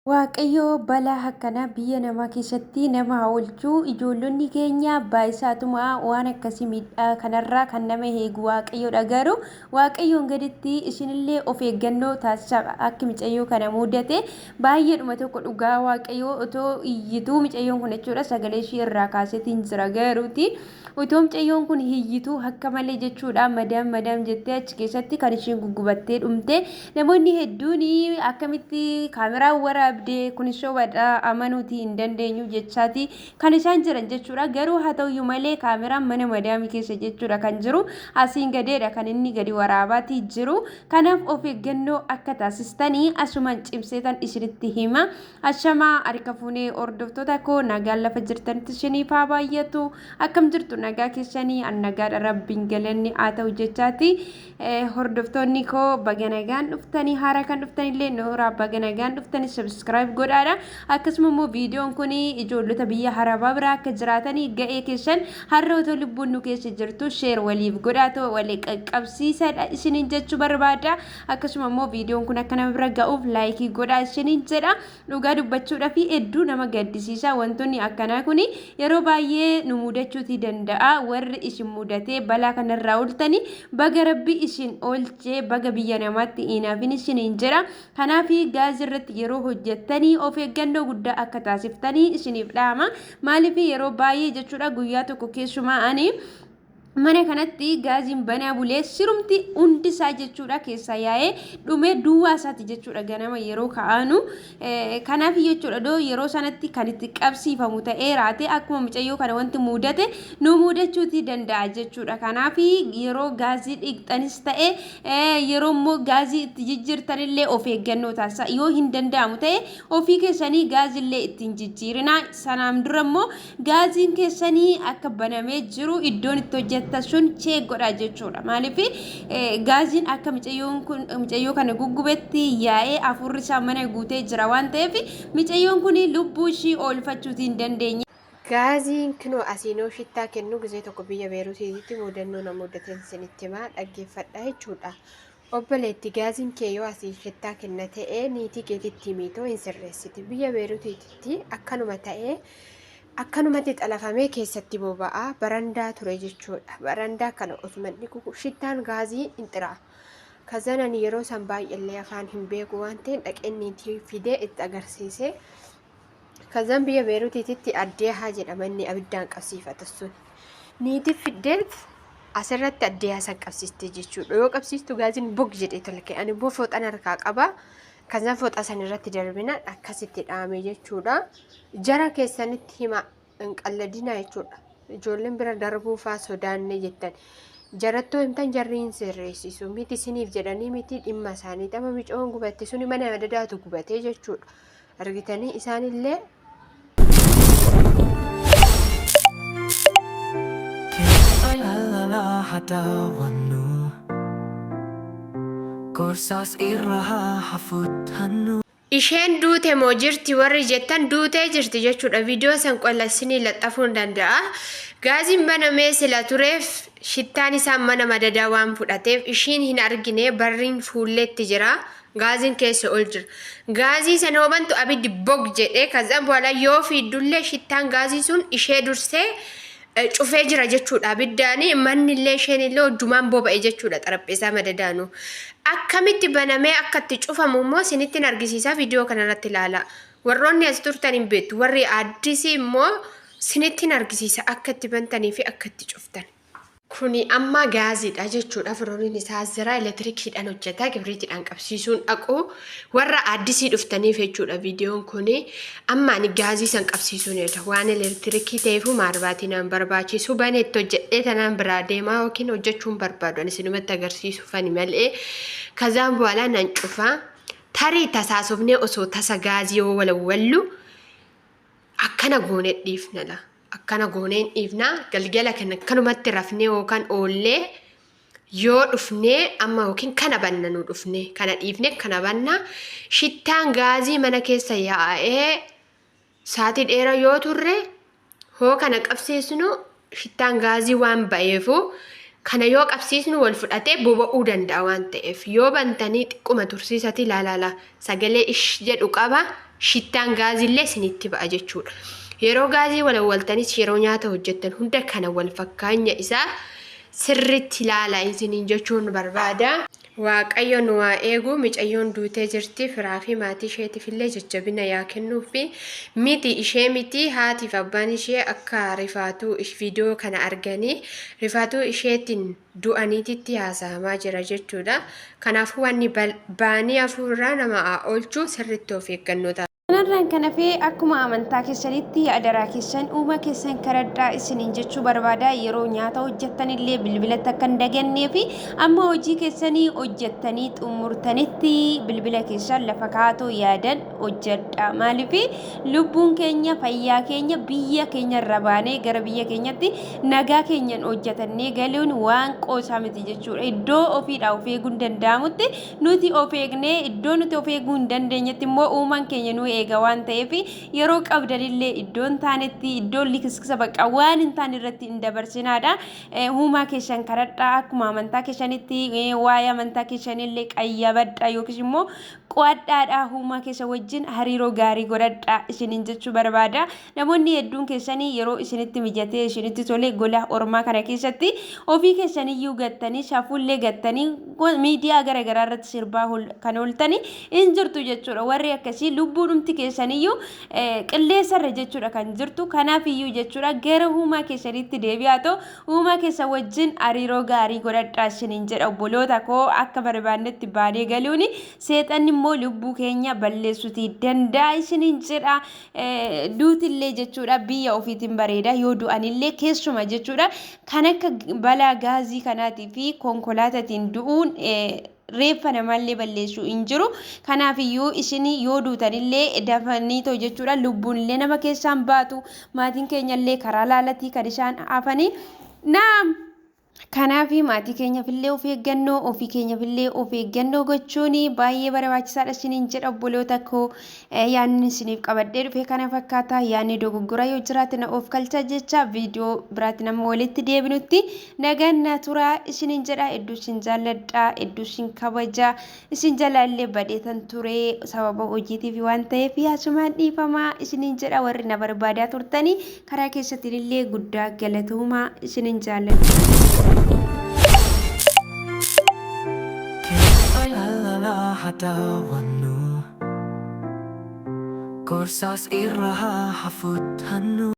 Waaqayyo balaa akkanaa biyya namaa keessatti nama haa oolchu. Ijoollonni keenya baay'isaatuma waan akkasii miidhaa kanarraa kan nama eegu Waaqayyoodha. Garuu Waaqayyoon gaditti isinillee of eeggannoo taasisaa. Akki micayyoo kana mudate baay'eedhuma tokko dhugaa Waaqayyoo otoo iyyituu micayyoon kun jechuudha sagalee ishii irraa kaaseetiin jira garuuti. Otoo micayyoon kun hiyyituu akka malee jechuudha madaam madaam jettee achi keessatti kan ishiin guggubattee dhumte. Namoonni hedduun akkamitti kaameraan waraabde kun sobadha amanuuti hin dandeenyu jechaati kan isaan jiran jechuudha. Garuu haa ta'uyyuu malee kaameraan mana madaamii keessa jechuudha kan jiru asiin gadeedha kan inni gadi waraabaati jiru. Kanaaf of eeggannoo akka taasistanii asumaan cimseetan isinitti hima. Ashamaa harka fuunee hordoftoota koo nagaan lafa jirtanitti isiniif haa baay'atu. Akkam jirtu nagaa keessanii an nagaadha rabbiin galanni haa ta'u jechaati. Hordoftoonni koo baga nagaan dhuftanii haaraa kan dhuftanillee nooraa baga nagaan dhuftanii subscribe godhaadha. Akkasuma immoo viidiyoon kun ijoollota biyya harabaa biraa akka jiraatanii ga'ee keessan har'a otoo lubbuun nu keessa jirtu sheer waliif godhaatoo walii qaqqabsiisadha isiniin jechuu barbaada. Akkasuma immoo viidiyoon kun akka nama bira ga'uuf laayikii godhaa isiniin jedha. Dhugaa dubbachuudhaaf hedduu nama gaddisiisa. Wantoonni akkanaa kun yeroo baay'ee nu mudachuutii danda'a. Warri isin mudatee balaa kanarraa ooltanii baga rabbi isin oolchee baga biyya namaatti hin isiniin jedha. Kanaaf gaazii irratti yeroo hojjettanii of eeggannoo guddaa akka taasiftanii isiniif dhaama. Maaliif yeroo baay'ee jechuudha guyyaa tokko keessumaa ani mana kanatti gaaziin banaa bulee sirumti hundi isaa jechuudha keessaa yaa'ee dhumee duwwaa isaati jechuudha ganama yeroo ka'anu. Kanaaf jechuudha doo yeroo sanatti kan itti qabsiifamu ta'ee raate akkuma mucayyoo kana wanti mudate nu mudachuuti danda'a jechuudha. Kanaaf yeroo gaazii dhiqxanis ta'e yeroo immoo gaazii itti jijjiirtanillee of eeggannoo taasisa. Yoo hin danda'amu ta'e ofii keessanii gaaziillee ittiin jijjiirina. Sanaan dura immoo Gaaziin keessanii akka banamee jiru iddoon itti hojjettan sun cheek godhaa jechuudha. Maaliif gaaziin akka micayyoon kun micayyoo kana guggubetti yaa'ee hafuurri isaa mana guutee jira waan ta'eef micayyoon kun lubbuu ishii oolfachuutii hin dandeenye. Gaaziin kinoo asiinoo shittaa kennu gizee tokko biyya Beeruutiitti mudannoo na mudateen isinitti himaa dhaggeeffadha jechuudha. Obboleetti gaaziin kee yoo asii shittaa kenna ta'e niitii keetitti himiitoo hin sirreessiti. Biyya Beerutiititti akkanuma ta'ee akkanumatti xalafamee keessatti boba'a barandaa ture jechuudha. Barandaa kana osuma dhiqu shittaan gaazii hin xiraa. Kazan ani yeroo san baay'ellee afaan hin beeku waan ta'een dhaqeen niitii fidee itti agarsiise. Kazan biyya Beerutiititti addeehaa jedhama inni abiddaan qabsiifata sun. Niitii fiddeet asirratti addeehaa san qabsiiste jechuudha. Yoo qabsiistu gaaziin bog jedhee tola ka'e. Ani immoo fooxan harkaa qaba. Kazan fooxaa san irratti darbina akkasitti dhaame jechuudha. Jara keessanitti hima hin qalladinaa jechuudha. Ijoolleen bira darbuu faa sodaanne jettan. Jarattoo himtan jarri hin sirreessisu. Miti isiniif jedhanii miti dhimma isaanii. Amma micoon gubatte suni mana madadaatu gubatee jechuudha. Argitanii isaanillee Isheen duute moo jirti warri jettan duutee jirti jechuudha. Viidiyoo san qolla isinii laxxafuu hin danda'a. Gaaziin banamee sila tureef shittaan isaa mana madadaa waan fudhateef ishiin hin argine barriin fuulleetti jira. Gaaziin keessa ol jira. Gaazii sana yoo bantu abiddi bog jedhee kazan booda yoo fiiddullee shittaan gaazii sun ishee dursee cufee jira jechuudha. Abiddaan manni illee isheen illee hojjumaan boba'e jechuudha xarapheessaa madadaanu. Akkamitti banamee akka itti cufamu immoo isinittiin argisiisaa viidiyoo kanarratti ilaala. Warroonni as turtan hin beektu. Warri addisii immoo isinittiin argisiisa akka itti bantanii fi akka itti cuftan. Kuni amma gaaziidha jechuudha. Firooniin isaa as jira. Elektirikiidhaan hojjeta. Kibriitiidhaan qabsiisuun dhaqu. Warra addisii dhuftaniif jechuudha viidiyoon kuni. Amma ani gaazii san qabsiisuun jedha. Waan elektirikii ta'eefu maarbaatii naan barbaachisu. Banee itti hojjedhee tanaan biraa deemaa yookiin hojjechuun barbaadu. Ani isinumatti agarsiisuufani malee. Kazaan bu'aalaa nan cufa. Tarii tasaasofnee osoo tasa gaazii yoo walawwallu akkana goonee dhiifna la. Akkana goonee hin dhiifna. Galgala kana akkanumatti rafnee yookaan oollee yoo dhufnee amma yookiin kana banna nu dhufnee kana dhiifnee kana banna shittaan gaazii mana keessa yaa'ee sa'aatii dheeraa yoo turre hoo kana qabsiisnu shittaan gaazii waan ba'eefu kana yoo qabsiisnu wal fudhatee boba'uu danda'a waan ta'eef yoo bantanii xiqquma tursiisatii laalaala sagalee ish jedhu qaba. Shittaan gaaziillee isinitti ba'a jechuudha. Yeroo gaazii walawwaltanis yeroo nyaata hojjettan hunda kana wal fakkaanya isaa sirritti ilaalaa isiniin jechuun barbaada. Waaqayyo nu haa eegu micayyoon duutee jirti firaa fi maatii isheetiif illee jajjabina yaa kennuufi miti ishee miti haatiif abbaan ishee akka rifaatuu viidiyoo kana arganii rifaatuu isheetiin du'aniititti haasa'amaa jira jechuudha. Kanaafuu wanni baanii hafuurraa nama haa oolchu sirritti of eeggannoo ta'a. Kanarraan kan hafe akkuma amantaa keessanitti adaraa keessan uumaa keessan kadhadhaa isiniin jechuu barbaada. Yeroo nyaata hojjettan illee bilbilatti akka hin dagannee fi amma hojii keessanii hojjettanii xumurtanitti bilbila keessan lafa kaatoo yaadan hojjedha. Maaliif lubbuun keenya fayyaa keenya biyya keenya irra baanee gara biyya keenyatti nagaa keenyan hojjetannee galuun waan qoosaa miti jechuudha. Iddoo ofiidhaa of eeguun danda'amutti nuti of eegnee iddoo nuti of eeguu hin dandeenyetti immoo uumaan keenya nu eega waan ta'eef yeroo qabdanillee iddoo hin taanetti iddoo likiskisa bakka waan hin taane irratti hin dabarsinaadha. Uumaa keessan kadhadhaa akkuma amantaa keessanitti waa'ee amantaa keessanillee qayyabadha yookiis immoo qo'adhaadha uumaa keessa wajjin hariiroo gaarii godhadha isiniin jechuu barbaada. Namoonni hedduun keessanii yeroo isinitti mijatee isinitti tole gola ormaa kana keessatti ofii keessaniyyuu gattanii safuullee gattanii miidiyaa gara garaa irratti sirbaa kan ooltanii hin jirtu jechuudha. Warri akkasii lubbuudhumti keessaniyyuu qilleensarra jechuudha kan jirtu. Kanaaf iyyuu jechuudha gara uumaa keessanitti deebi'aa ta'u uumaa keessa wajjin hariiroo gaarii godhadhaa isiniin jedha obboloota koo akka barbaannetti baanee galuuni seexanni immoo lubbuu keenya balleessuutii danda'a isiniin jedha. Duutillee jechuudha biyya ofiitiin bareeda yoo du'anillee keessuma jechuudha kan akka balaa gaazii kanaatii fi konkolaataatiin du'uun reeffa namaallee balleessuu hin jiru. Kanaaf iyyuu isin yoo duutanillee dafaniitoo jechuudha lubbuunillee nama keessaan baatu maatiin keenyallee karaa laalatii kan isaan hafanii. Naam! Kanaaf maatii keenyafillee of eeggannoo ofii keenyafillee of eeggannoo gochuun baay'ee barbaachisaadha isiniin jedha obboloota koo yaadni isiniif qabadhee dhufe kana fakkaata yaadni dogoggora yoo jiraate na of kalcha jecha viidiyoo biraatti nama walitti deebinutti nagaan na turaa isiniin jedha hedduu isin jaalladha hedduu isin kabaja isin jalaallee badeetan ture sababa hojiitiif waan ta'eef asumaan dhiifamaa isiniin jedha warri na barbaadaa turtanii karaa keessattiin illee guddaa galatoomaa isinin jaalladha. Gorsaas irra haa fudhannu.